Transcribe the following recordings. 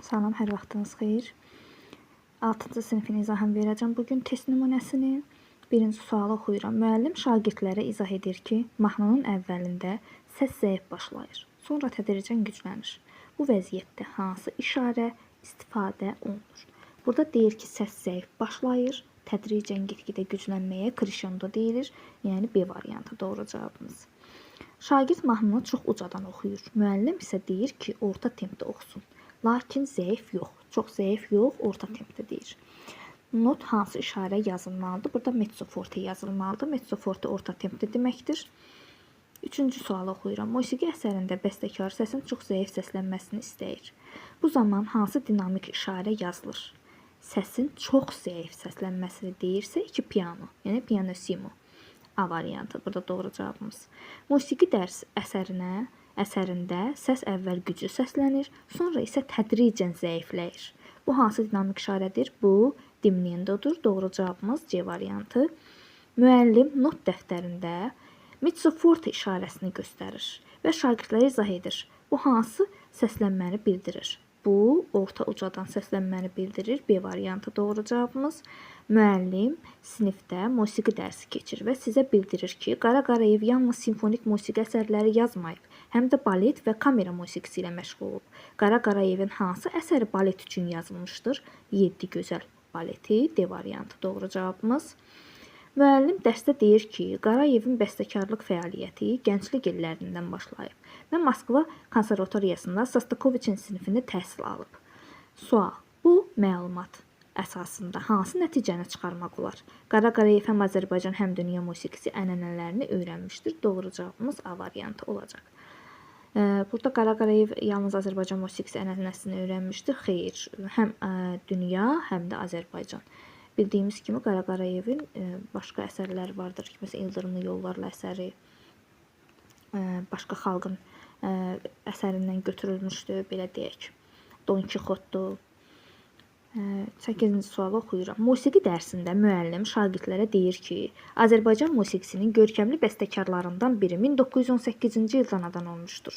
Salam, hər vaxtınız xeyir. 6-cı sinifin izahını verəcəm bu gün test nümunəsini. Birinci sualı oxuyuram. Müəllim şagirdlərə izah edir ki, mahnının əvvəlində səs zəif başlayır, sonra tədricən güclənir. Bu vəziyyətdə hansı işarə istifadə olunur? Burada deyir ki, səs zəif başlayır, tədricən get-gedə güclənməyə crescendo deyilir. Yəni B variantı doğru cavabımız. Şagird mahnını çox ucadan oxuyur. Müəllim isə deyir ki, orta tempdə oxusun. Lakin zəif yox, çox zəif yox, orta tempdə deyir. Not hansı işarə yazılmalıdır? Burada mezzo forte yazılmalıdır. Mezzo forte orta tempdə deməkdir. Üçüncü sualı oxuyuram. Musiqi əsərində bəstəkar səsin çox zəif səslənməsini istəyir. Bu zaman hansı dinamik işarə yazılır? Səsin çox zəif səslənməsini deyirsə, 2 piano, yəni pianissimo. A variantı burada doğru cavabımız. Musiqi dərs əsərində səs əvvəl güclü səslənir, sonra isə tədricən zəifləyir. Bu hansı dinamik işarədir? Bu diminuendodur. Doğru cavabımız C variantı. Müəllim not dəftərində mezzo forte işarəsini göstərir və şagirdlərə izah edir. Bu hansı səslənməni bildirir? Bu orta ucadan səslənməni bildirir. B variantı doğru cavabımız. Müəllim sinifdə musiqi dərsi keçir və sizə bildirir ki, Qara Qarayev yalnız simfonik musiqi əsərləri yazmayıb, həm də balet və kamera musiqisi ilə məşğul olub. Qara Qarayevin hansı əsəri balet üçün yazılmışdır? 7 gözəl baleti. D variantı doğru cavabımız. Müəllim dərsdə deyir ki, Qarayevin bəstəkarlıq fəaliyyəti gənclik illərindən başlayıb və Moskva Konservatoriyasında Sostakoviçin sinifində təhsil alıb. Sual: Bu məlumat əsasında hansı nəticəni çıxarmaq olar? Qara Qarayev həm Azərbaycan, həm dünya musiqisi ənənələrini öyrənmişdir. Doğru cavabımız A variantı olacaq. Burada Qara Qarayev yalnız Azərbaycan musiqisi ənənəsini öyrənmişdir. Xeyr, həm dünya, həm də Azərbaycan. Bildiyimiz kimi Qara Qarayevin başqa əsərləri vardır ki, məsələn İldırımlı Yollarla əsəri başqa xalqın əsərindən götürülmüşdü, belə deyək. Don Kixotdur. 8-ci sualı oxuyuram. Musiqi dərsində müəllim şagirdlərə deyir ki, Azərbaycan musiqisinin görkəmli bəstəkarlarından biri 1918-ci ildə anadan olmuşdur.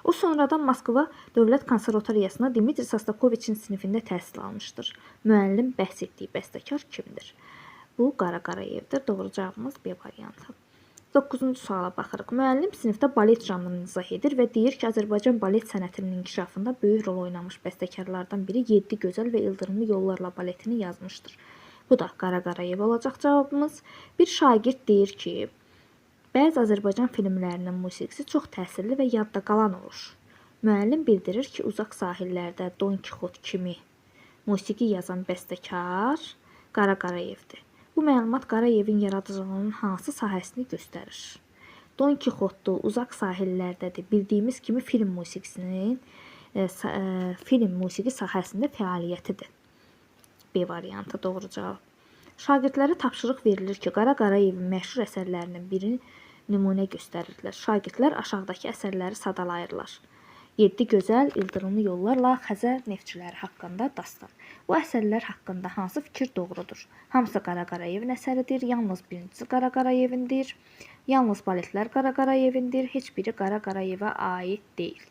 O sonradan Moskva Dövlət Konservatoriyasında Dmitri Sostakoviçin sinifində təhsil almışdır. Müəllim bəhs etdiyi bəstəkar kimdir? Bu Qara Qarayevdir. Doğru cavabımız B variantı. 9-cu suala baxırıq. Müəllim sinifdə balet janrını izah edir və deyir ki, Azərbaycan balet sənətinin inkişafında böyük rol oynamış bəstəkarlardan biri 7 gözəl və ildırımlı yollarla baletini yazmışdır. Bu da Qara Qarayev olacaq cavabımız. Bir şagird deyir ki, bəzi Azərbaycan filmlərinin musiqisi çox təsirli və yadda qalan olur. Müəllim bildirir ki, uzaq sahillərdə Don Kixot kimi musiqi yazan bəstəkar Qara Qarayevdir. Bu məlumat Qarayevin yaradıcılığının hansı sahəsini göstərir? Don Kixotdur, uzaq sahillərdədir. Bildiyimiz kimi film musiqisinin film musiqi sahəsində fəaliyyətidir. B variantı doğru cavab. Şagirdlərə tapşırıq verilir ki, Qara Qarayevin məşhur əsərlərinin birini nümunə göstərirlər. Şagirdlər aşağıdakı əsərləri sadalayırlar. 7 gözəl, ildırımlı yollarla Xəzər neftçiləri haqqında dastan. Bu əsərlər haqqında hansı fikir doğrudur? Hamısı Qara Qarayevin əsəridir. Yalnız birincisi Qara Qarayevindir. Yalnız baletlər Qara Qarayevindir. Heç biri Qara Qarayevə aid deyil.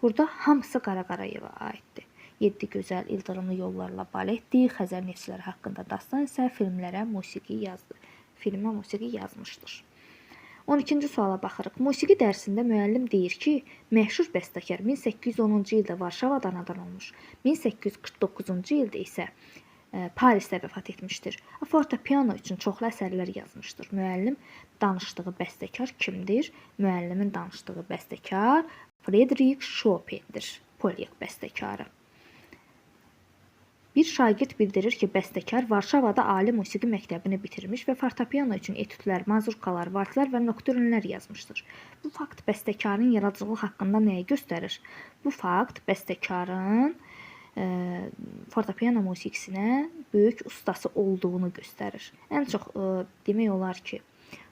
Burada hamısı Qara Qarayevə aiddir. 7 gözəl, ildırımlı yollarla baletdir. Xəzər neftçiləri haqqında dastan isə filmlərə musiqi yazdı. Filmə musiqi yazmışdır. 12-ci suala baxırıq. Musiqi dərsində müəllim deyir ki, məşhur bəstəkar 1810-cu ildə Varşavada anadan olmuş. 1849-cu ildə isə Parisdə vəfat etmişdir. Fortepiano üçün çoxlu əsərlər yazmışdır. Müəllim danışdığı bəstəkar kimdir? Müəllimin danışdığı bəstəkar Frederick Chopin'dir. Polyak bəstəkarı. Bir şagird bildirir ki, bəstəkar Varşavada ali musiqi məktəbini bitirmiş və fortepiano üçün etüdlər, mazurkalar, valslər və nokturnelər yazmışdır. Bu fakt bəstəkarın yaradıcılığı haqqında nəyi göstərir? Bu fakt bəstəkarın fortepiano musiqisinə böyük ustası olduğunu göstərir. Ən çox demək olar ki,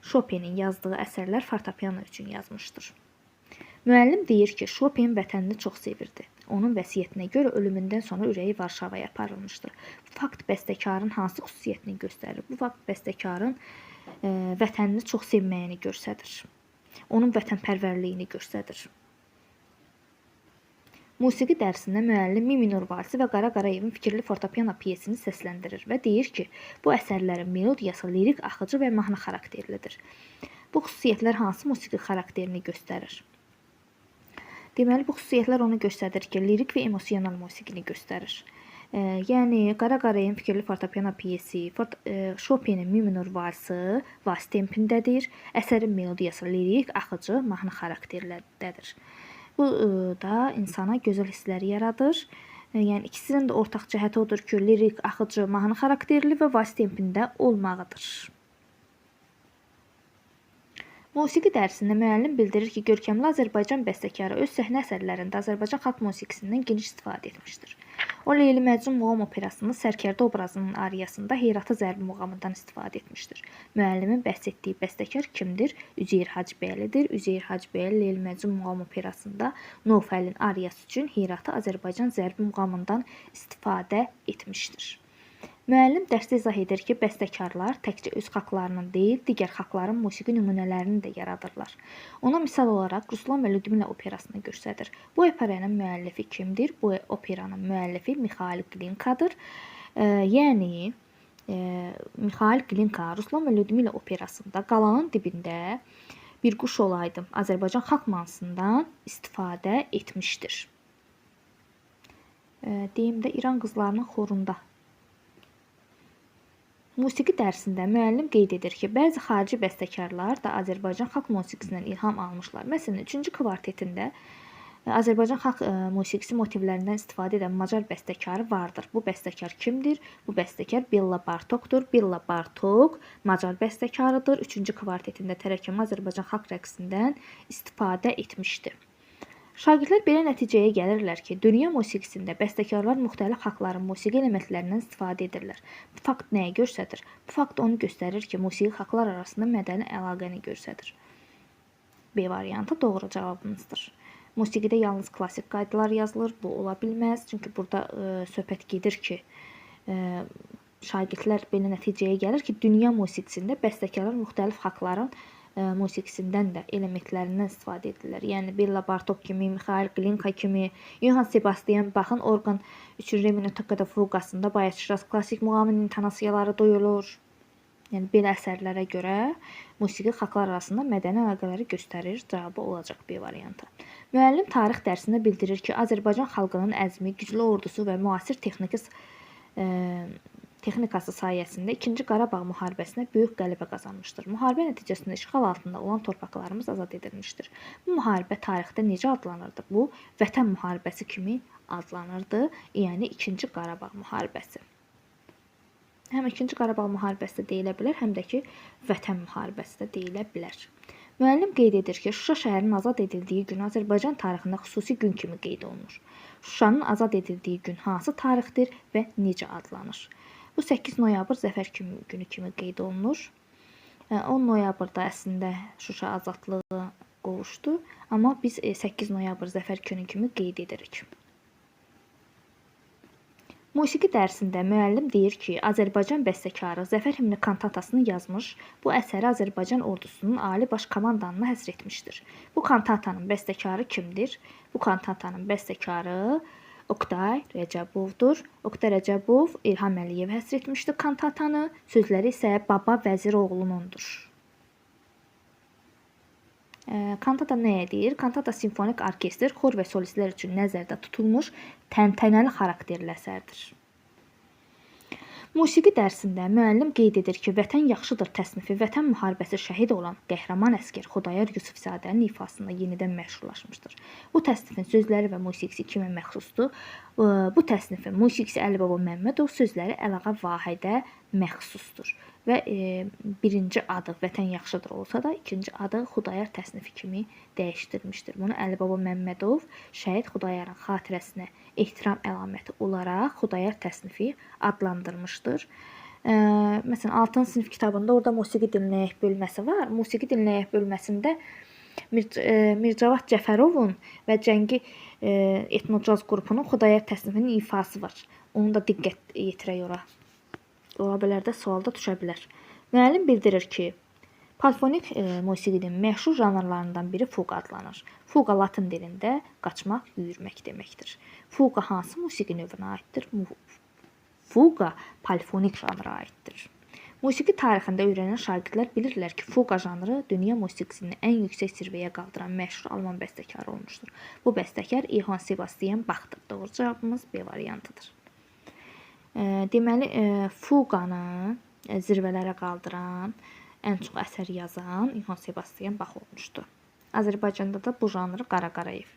Chopinin yazdığı əsərlər fortepiano üçün yazmışdır. Müəllim deyir ki, Chopin vətənini çox sevirdi. Onun vəsiyyətinə görə ölümündən sonra ürəyi Varşavaya aparılmışdır. Bu fakt bəstəkarın hansı xüsusiyyətini göstərir? Bu fakt bəstəkarın vətənini çox sevməyini göstərir. Onun vətənpərvərliyini göstərir. Musiqi dərsində müəllim Mi minor valsi və Qara Qarayevin Fikirli fortepiano pyesini səsləndirir və deyir ki, bu əsərlərin melodiyası lirik, axıcı və mahnı xarakterlidir. Bu xüsusiyyətlər hansı musiqi xarakterini göstərir? Deməli, bu xüsusiyyətlər onu göstərir ki, lirik və emosional musiqini göstərir. Yəni Qara Qarayevin Fikirli fortepiano pyesi, Chopinin Mi minor valsi vals tempindədir. Əsərin melodiyası lirik, axıcı, mahnı xarakterindədir. Bu da insana gözəl hissləri yaradır. Yəni ikisinin də ortaq cəhəti odur ki, lirik, axıcı, mahnı xarakterli və vals tempində olmağıdır. Musiqi dərsində müəllim bildirir ki, görkəmli Azərbaycan bəstəkarı öz səhnə əsərlərində Azərbaycan xalq musiqisindən geniş istifadə etmişdir. O, Leyli Məcnun muğam operasında sərkərdə obrazının ariyasında Heyratı zərbi muğamından istifadə etmişdir. Müəllimin bəhs etdiyi bəstəkar kimdir? Üzeyir Hacıbəylidir. Üzeyir Hacıbəyli Leyli Məcnun muğam operasında Novfəlin ariyası üçün Heyratı Azərbaycan zərbi muğamından istifadə etmişdir. Müəllim dərsdə izah edir ki, bəstəkarlar təkcə öz xalqlarının deyil, digər xalqların musiqi nümunələrini də yaradırlar. Ona misal olaraq Ruslan və Lyudmila operasını göstərir. Bu operanın müəllifi kimdir? Bu operanın müəllifi Mixail Glinkadır. Yəni Mixail Glinka Ruslan və Lyudmila operasında qalanın dibində bir quş olaydım Azərbaycan xalq mahnısından istifadə etmişdir. Deyim də İran qızlarının xorunda. Musiqi dərsində müəllim qeyd edir ki, bəzi xarici bəstəkarlar da Azərbaycan xalq musiqisindən ilham almışlar. Məsələn, 3-cü kvartetində Azərbaycan xalq musiqisi motivlərindən istifadə edən macar bəstəkarı vardır. Bu bəstəkar kimdir? Bu bəstəkar Bella Bartokdur. Bella Bartok macar bəstəkarıdır. 3-cü kvartetində tərəkəmə Azərbaycan xalq rəqsindən istifadə etmişdi. Şagirdlər belə nəticəyə gəlirlər ki, dünya musiqisində bəstəkarlar müxtəlif xalqların musiqi elementlərindən istifadə edirlər. Bu fakt nəyi göstərir? Bu fakt onu göstərir ki, musiqi xalqlar arasında mədəni əlaqəni göstərir. B variantı doğru cavabımızdır. Musiqidə yalnız klassik qaydalar yazılır. Bu ola bilməz. Çünki burada söhbət gedir ki, şagirdlər belə nəticəyə gəlir ki, dünya musiqisində bəstəkarlar müxtəlif xalqların musiqisindən də elementlərindən istifadə edirlər. Yəni Bella Bartok kimi, Mixail Glinka kimi, Johann Sebastian Bachın orqan üçün re minor toccata fuqasında Bayat Şiraz klassik muğamının intonasiyaları duyulur. Yəni belə əsərlərə görə musiqi xalqlar arasında mədəni əlaqələri göstərir. Cavabı olacaq B variantı. Müəllim tarix dərsində bildirir ki, Azərbaycan xalqının əzmi, güclü ordusu və müasir texnikası sayəsində 2-ci Qarabağ müharibəsinə böyük qələbə qazanmışdır. Müharibə nəticəsində işğal altında olan torpaqlarımız azad edilmişdir. Bu müharibə tarixdə necə adlanırdı? Bu, Vətən müharibəsi kimi adlanırdı. Yəni 2-ci Qarabağ müharibəsi. Həm 2-ci Qarabağ müharibəsi də deyilə bilər, həm də ki, Vətən müharibəsi də deyilə bilər. Müəllim qeyd edir ki, Şuşa şəhərinin azad edildiyi gün Azərbaycan tarixində xüsusi gün kimi qeyd olunur. Şuşanın azad edildiyi gün hansı tarixdir və necə adlanır? Bu 8 noyabr Zəfər günü kimi qeyd olunur. 10 noyabrda əslində Şuşa azadlığı qovuşdu, amma biz 8 noyabr Zəfər günü kimi qeyd edirik. Musiqi dərsində müəllim deyir ki, Azərbaycan bəstəkarı Zəfər himni kantatasını yazmış, bu əsəri Azərbaycan ordusunun ali baş komandanına həsr etmişdir. Bu kantatanın bəstəkarı kimdir? Bu kantatanın bəstəkarı Oqtay Rəcəbovdur. Oqtay Rəcəbov İlham Əliyev həsr etmişdi kantatanı, sözləri isə Baba Vəziroğlunundur. Kantata nəyə deyir? Kantata simfonik orkestr, xor və solistlər üçün nəzərdə tutulmuş təntənəli xarakterli əsərdir. Musiqi dərsində müəllim qeyd edir ki, Vətən yaxşıdır təsnifi Vətən müharibəsi şəhid olan qəhrəman əsgər Xudayar Yusifzadənin ifasında yenidən məşhurlaşmışdır. Bu təsnifin sözləri və musiqisi kimə məxsusdur? Bu təsnifin musiqisi Əlibaba Məmmədov, sözləri Əlağa Vahidə məxsusdur. Və birinci adı Vətən yaxşıdır olsa da, ikinci adı Xudayar təsnifi kimi dəyişdirilmişdir. Bunu Əlibaba Məmmədov şəhid Xudayarın xatirəsinə ehtiram əlaməti olaraq Xudayar təsnifi adlandırmışdır. Məsələn, 6-cı sinif kitabında orada musiqi dinləyək bölməsi var. Musiqi dinləyək bölməsində Mircavad Cəfərovun və Cəngi etnocaz qrupunun Xudayar təsnifinin ifası var. Onu da diqqət yetirək ora. Ola bilər də sualda düşə bilər. Müəllim bildirir ki, Polifonik musiqinin məşhur janrlarından biri fuqa adlanır. Fuqa latın dilində qaçmaq, yüyürmək deməkdir. Fuqa hansı musiqi növünə aiddir? Fuqa polifonik janra aiddir. Musiqi tarixində öyrənən şagirdlər bilirlər ki, fuqa janrı dünya musiqisini ən yüksək zirvəyə qaldıran məşhur alman bəstəkarı olmuşdur. Bu bəstəkar Johann Sebastian Bachdır. Doğru cavabımız B variantıdır. Deməli, fuqanı zirvələrə qaldıran, ən çox əsər yazan Johann Sebastian Bach olmuşdu. Azərbaycanda da bu janrı Qara Qarayev.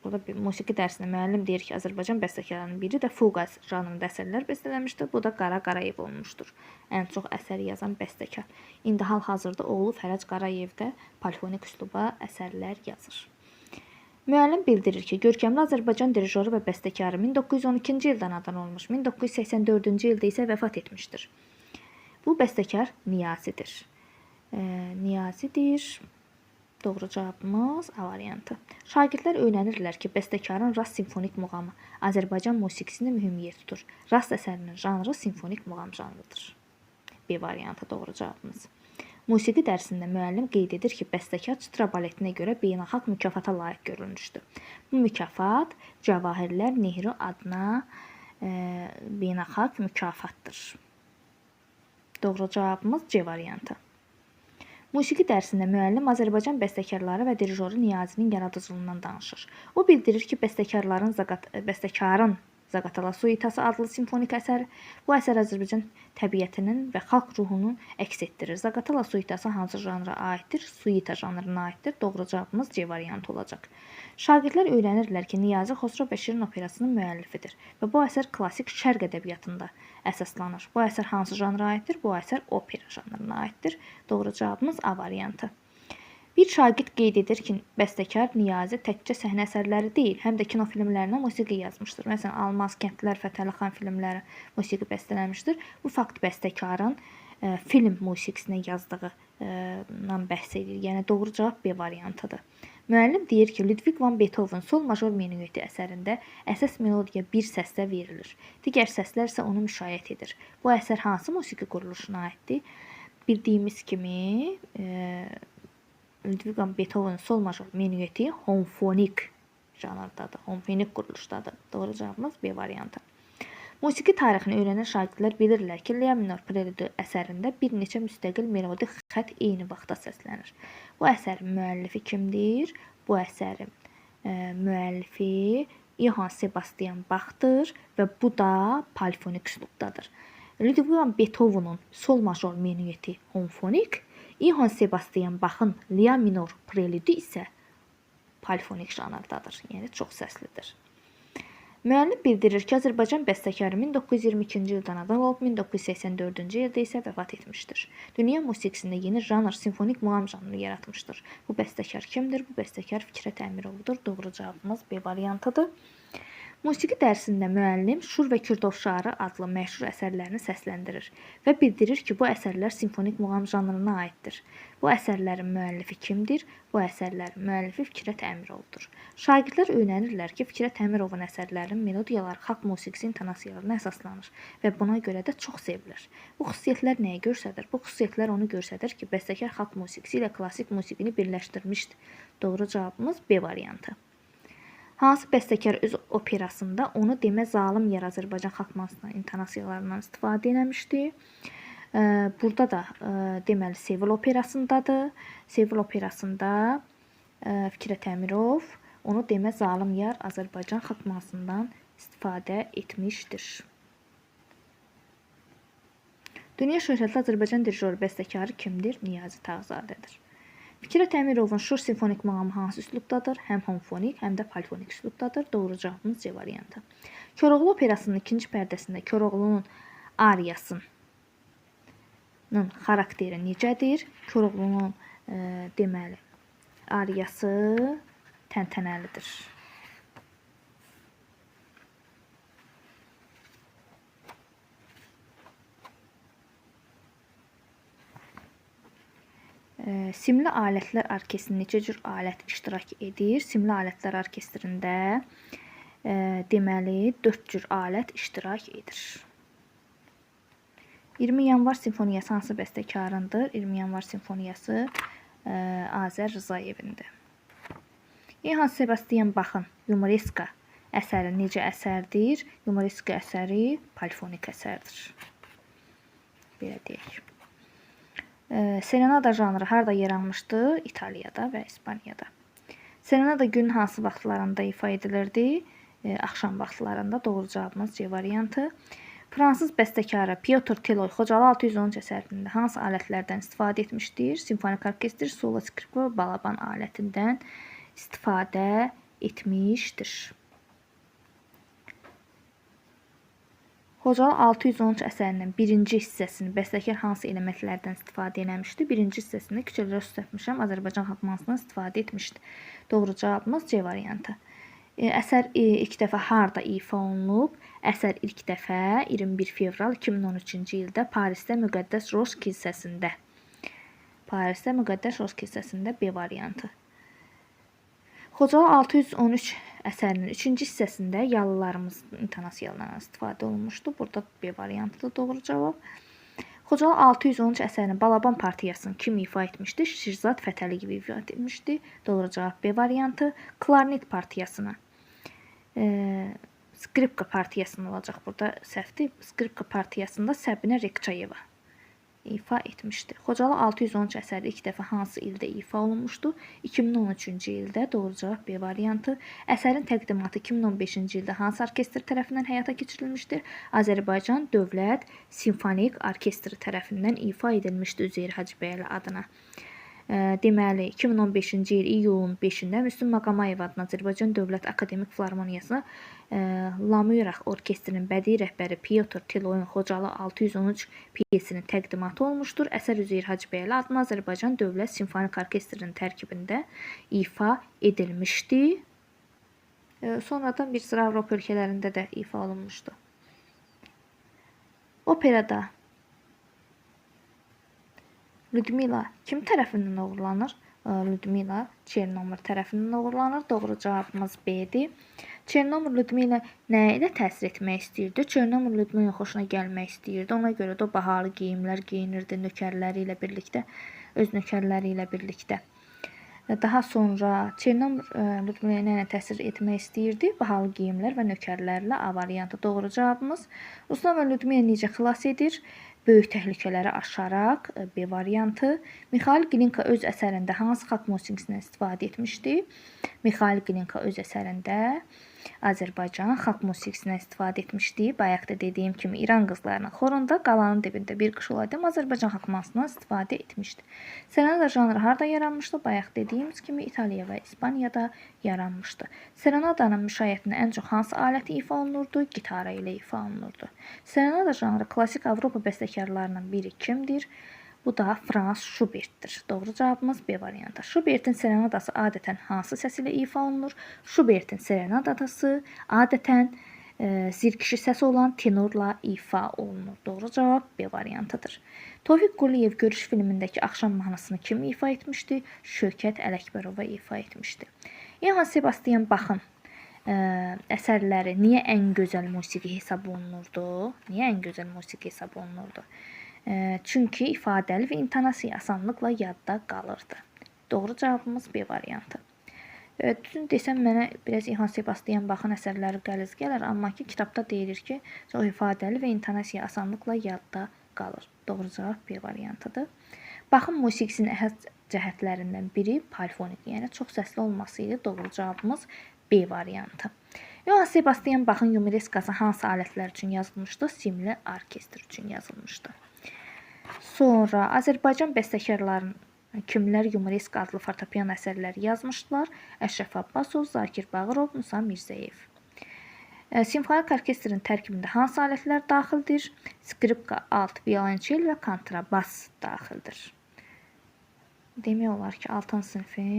Burada bir musiqi dərsində müəllim deyir ki, Azərbaycan bəstəkarlarının biri də fuqa janrında əsərlər bəstələmişdir. Bu da Qara Qarayev olmuşdur. Ən çox əsər yazan bəstəkar. İndi hal-hazırda oğlu Fərəc Qarayev də polifonik üsluba əsərlər yazır. Müəllim bildirir ki, görkəmli Azərbaycan dirijoru və bəstəkarı 1912-ci ildə anadan olmuş, 1984-cü ildə isə vəfat etmişdir. Bu bəstəkar Niyazidir. Niyazidir. Doğru cavabımız A variantı. Şagirdlər öyrənirlər ki, bəstəkarın Rast simfonik muğamı Azərbaycan musiqisində mühüm yer tutur. Rast əsərinin janrı simfonik muğam janrıdır. B variantı doğru cavabımız. Musiqi dərsində müəllim qeyd edir ki, bəstəkar Çıtra baletinə görə beynəlxalq mükafata layiq görülmüşdü. Bu mükafat Cavahirlər Nehru adına beynəlxalq mükafatdır. Doğru cavabımız C variantı. Musiqi dərsində müəllim Azərbaycan bəstəkarları və dirijoru Niyazinin yaradıcılığından danışır. O bildirir ki, bəstəkarın Zaqatala suitası adlı simfonik əsər. Bu əsər Azərbaycan təbiətinin və xalq ruhunu əks etdirir. Zaqatala suitası hansı janra aiddir? Suita janrına aiddir. Doğru cavabımız C variantı olacaq. Şagirdlər öyrənirlər ki, Niyazi Xosrov və Şirin operasının müəllifidir və bu əsər klassik şərq ədəbiyyatında əsaslanır. Bu əsər hansı janra aiddir? Bu əsər opera janrına aiddir. Doğru cavabımız A variantı. Bir şagird qeyd edir ki, bəstəkar Niyazi təkcə səhnə əsərləri deyil, həm də kino filmlərinə musiqi yazmışdır. Məsələn, Almaz, Kəndlilər, Fətəli xan filmləri musiqi bəstələmişdir. Bu fakt bəstəkarın film musiqisinə yazdığından bəhs edir. Yəni doğru cavab B variantıdır. Müəllim deyir ki, Ludwig van Beethoven sol major menueti əsərində əsas melodiya bir səslə verilir. Digər səslər isə onu müşayiət edir. Bu əsər hansı musiqi quruluşuna aiddir? Bildiyimiz kimi, Ludwig van Beethoven sol major menueti homfonik janrdadır, homfonik quruluşdadır. Doğru cavabımız B variantı. Musiqi tarixini öyrənən şagirdlər bilirlər ki, La minor preludu əsərində bir neçə müstəqil melodik xətt eyni vaxtda səslənir. Bu əsərin müəllifi kimdir? Bu əsərin müəllifi Johann Sebastian Bachdır və bu da polifonik üslubdadır. Ludwig van Beethoven'un sol major menueti homfonik, Johann Sebastian Bach'ın La minor preludu isə polifonik janrdadır, yəni çox səslidir. Müəllim bildirir ki, Azərbaycan bəstəkarı 1922-ci ildə anadan olub, 1984-cü ildə isə vəfat etmişdir. Dünya musiqisində yeni janr, simfonik muğam janrını yaratmışdır. Bu bəstəkar kimdir? Bu bəstəkar Fikrət Əmirovdur. Doğru cavabımız B variantıdır. Musiqi dərsində müəllim Şur və Kürdovşarı adlı məşhur əsərlərini səsləndirir və bildirir ki, bu əsərlər simfonik muğam janrına aiddir. Bu əsərlərin müəllifi kimdir? Bu əsərlərin müəllifi Fikrət Əmirovdur. Şagirdlər öyrənirlər ki, Fikrət Əmirovun əsərlərinin melodiyaları xalq musiqisi intonasiyalarına əsaslanır və buna görə də çox sevilir. Bu xüsusiyyətlər nəyi göstərir? Bu xüsusiyyətlər onu göstərir ki, bəstəkar xalq musiqisi ilə klassik musiqini birləşdirmişdir. Doğru cavabımız B variantı. Hansı bəstəkar öz operasında onu demə zalım yer Azərbaycan xalq mahnısının intonasiyalarından istifadə eləmişdi? Burada da deməli Sevil operasındadır. Sevil operasında Fikrət Əmirov onu demə zalım yar Azərbaycan xalq mahnısından istifadə etmişdir. Dünya şöhrətli Azərbaycan dirijoru bəstəkarı kimdir? Niyazi Tağızadədir. Fikrət Əmirovun Şur simfonik muğamı hansı üslubdadır? Həm homfonik, həm də polifonik üslubdadır. Doğru cavabımız C variantı. Koroğlu operasının ikinci pərdəsində Koroğlunun ariyasının xarakteri necədir? Koroğlunun deməli ariyası təntənəlidir. Simli alətlər orkestrində neçə cür alət iştirak edir? Simli alətlər orkestrində deməli 4 cür alət iştirak edir. 20 yanvar simfoniyası hansı bəstəkarındır? 20 yanvar simfoniyası Azər Rzayevindir. Johann Sebastian Bachın Yumoreska əsəri necə əsərdir? Yumoreska əsəri polifonik əsərdir. Belə deyək. Serenada janrı harda yaranmışdı? İtaliyada və İspaniyada. Serenada günün hansı vaxtlarında ifa edilirdi? Axşam vaxtlarında. Doğru cavabımız C variantı. Fransız bəstəkarı Pyotr Teloy Xocalı 613 əsərində hansı alətlərdən istifadə etmişdir? Simfonik orkestr, solo skripka və balaban alətindən istifadə etmişdir. Xocalı 613 əsərinin birinci hissəsini bəstəkar hansı elementlərdən istifadə eləmişdi? Birinci hissəsində küçələrə su səpmişəm, Azərbaycan xalq mahnısından istifadə etmişdi. Doğru cavabımız C variantı. Əsər ilk dəfə harda ifa olunub? Əsər ilk dəfə 21 fevral 2013-cü ildə Parisdə Müqəddəs Roş kilsəsində. Parisdə Müqəddəs Roş kilsəsində B variantı. Xocalı 613 əsərinin 3-cü hissəsində yalılarımız intonasiyalarından istifadə olunmuşdu. Burada B variantı da doğru cavab. Xocalı 613 əsərinin balaban partiyasını kim ifa etmişdi? Şirzad Fətəliyev ifa etmişdi. Doğru cavab B variantı. Klarnet partiyasını skripka partiyasının olacaq burada səhvdir. Skripka partiyasında Səbinə Rekçayeva ifa etmişdi. Xocalı 613 əsəri ilk dəfə hansı ildə ifa olunmuşdu? 2013-cü ildə. Doğru cavab B variantı. Əsərin təqdimatı 2015-ci ildə hansı orkestr tərəfindən həyata keçirilmişdir? Azərbaycan Dövlət Simfonik Orkestri tərəfindən ifa edilmişdi Üzeyir Hacıbəyli adına. Deməli, 2015-ci il iyulun 5-də Müslüm Maqomayev adına Azərbaycan Dövlət Akademik Filarmoniyasına Lamuraq orkestrinin bədii rəhbəri Pyotr Teloyun Xocalı 613 pyesinin təqdimatı olmuşdur. Əsər Üzeyir Hacıbəyli adına Azərbaycan Dövlət Simfonik Orkestrinin tərkibində ifa edilmişdi. Sonradan bir sıra Avropa ölkələrində də ifa olunmuşdu. Operada Lyudmila kim tərəfindən oğurlanır? Lyudmila Çernomor tərəfindən oğurlanır. Doğru cavabımız B-dir. Çernomor Lyudmila nə ilə təsir etmək istəyirdi? Çernomor Lyudmila xoşuna gəlmək istəyirdi. Ona görə də o bahalı geyimlər geyinirdi nökərləri ilə birlikdə, öz nökərləri ilə birlikdə. Daha sonra Çernomor Lyudmilaya nə ilə təsir etmək istəyirdi? Bahalı geyimlər və nökərlərlə. A variantı doğru cavabımız. Ruslan və Lyudmila necə xilas edir? Böyük təhlükələri aşaraq, B variantı. Mixail Glinka öz əsərində hansı xalq musiqisindən istifadə etmişdi? Mixail Glinka öz əsərində Azərbaycan xalq musiqisindən istifadə etmişdi. Bayaq da dediyim kimi İran qızlarının xorunda qalanın dibində bir qış olaydı, Azərbaycan xalq mahnısından istifadə etmişdi. Serenada janrı harda yaranmışdı? Bayaq dediyimiz kimi İtaliya və İspaniyada yaranmışdı. Serenadanın müşayiətində ən çox hansı aləti ifa olunurdu? Gitara ilə ifa olunurdu. Serenada janrı klassik Avropa bəstəkarlarından biri kimdir? Bu da Frans Schubertdir. Doğru cavabımız B variantı. Schubertin serenadası adətən hansı səs ilə ifa olunur? Schubertin serenadası adətən zirkişi səsi olan tenorla ifa olunur. Doğru cavab B variantıdır. Tofiq Quliyev Görüş filmindəki axşam mahnısını kim ifa etmişdi? Şövkət Ələkbərova ifa etmişdi. Johann Sebastian Bachın əsərləri niyə ən gözəl musiqi hesab olunurdu? Niyə ən gözəl musiqi hesab olunurdu? Çünki ifadəli və intonasiya asanlıqla yadda qalırdı. Doğru cavabımız B variantı. Düzünü desəm mənə biraz Johann Sebastian Bachın əsərləri qəliz gəlir, amma ki kitabda deyilir ki, çox ifadəli və intonasiya asanlıqla yadda qalır. Doğru cavab B variantıdır. Bachın musiqisinin əsas cəhətlərindən biri polifonik, yəni çox səsli olması idi. Doğru cavabımız B variantı. Johann Sebastian Bachın yumoreskası hansı alətlər üçün yazılmışdı? Simli orkestr üçün yazılmışdı. Sonra Azərbaycan bəstəkarlarının kimlər yumoreska adlı fortepiano əsərləri yazmışdılar? Əşrəf Abbasov, Zakir Bağırov, Musa Mirzəyev. Simfonik orkestrin tərkibində hansı alətlər daxildir? Skripka, alt, violonçel və kontrabas daxildir. Demək olar ki, 6-cı sinifin